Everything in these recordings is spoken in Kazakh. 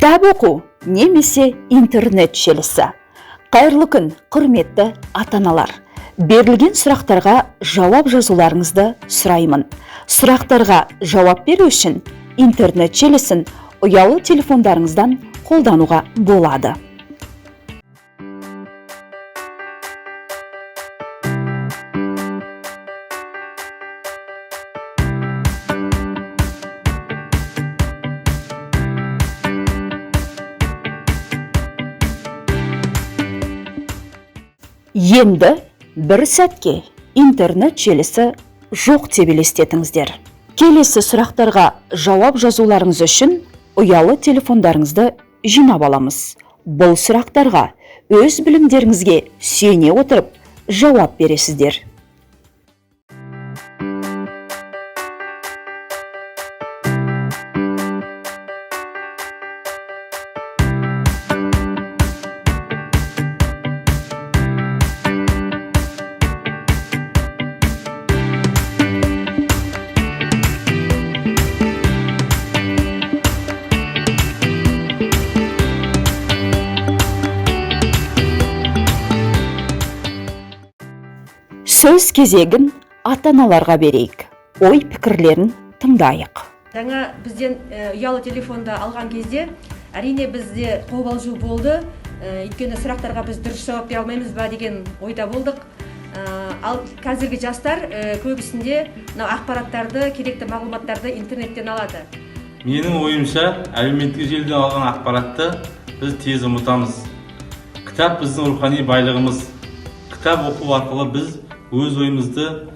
Кітап оқу немесе интернет желісі. Қайырлы күн, құрметті ата-аналар. Берілген сұрақтарға жауап жазуларыңызды сұраймын. Сұрақтарға жауап беру үшін интернет желісін ұялы телефондарыңыздан қолдануға болады. Енді бір сәтке интернет желісі жоқ деп елестетіңіздер. Келесі сұрақтарға жауап жазуларыңыз үшін ұялы телефондарыңызды жинап аламыз. Бұл сұрақтарға өз білімдеріңізге сүйене отырып жауап бересіздер. Сөз кезегін ата-аналарға берейік. Ой пікірлерін тыңдайық. Жаңа бізден ұялы телефонды алған кезде, әрине, бізде қобалжу болды. Өйткені сұрақтарға біз дұрыс жауап бере алмаймыз ба деген ойда болдық. Ал қазіргі жастар көбісінде мынау ақпараттарды, керекті мағлұматтарды интернеттен алады. Менің ойымша, әлеуметтік желіден алған ақпаратты біз тез ұмытамыз. Кітап — біздің рухани байлығымыз. Кітап оқу арқылы біз өз ойымызды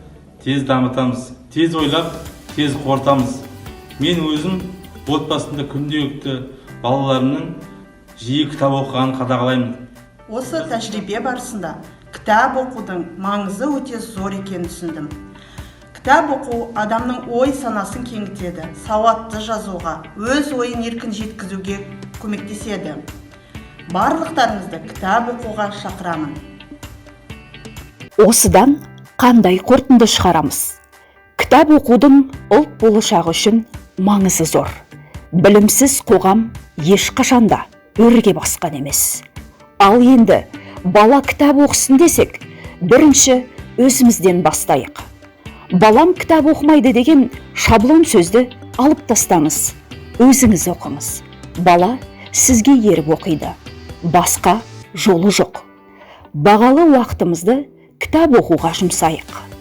тез дамытамыз, тез ойлап, тез қорытамыз. Мен өзім отбасында күнделікті балаларымның жиі кітап оқығанын қадағалаймын. Осы тәжірибе барысында кітап оқудың маңызы өте зор екенін түсіндім. Кітап оқу адамның ой санасын кеңітеді, сауатты жазуға, өз ойын еркін жеткізуге көмектеседі. Барлықтарыңызды кітап оқуға шақырамын. Осыдан қандай қорытынды шығарамыз? Кітап оқудың ұлт болашағы үшін маңызы зор. Білімсіз қоғам ешқашанда өрге басқан емес. Ал енді бала кітап оқысын десек, бірінші өзімізден бастайық. Балам кітап оқымайды деген шаблон сөзді алып тастаңыз. Өзіңіз оқыңыз. Бала сізге еріп оқиды. Басқа жолы жоқ. Бағалы уақытымызды кітап оқуға жұмсайық.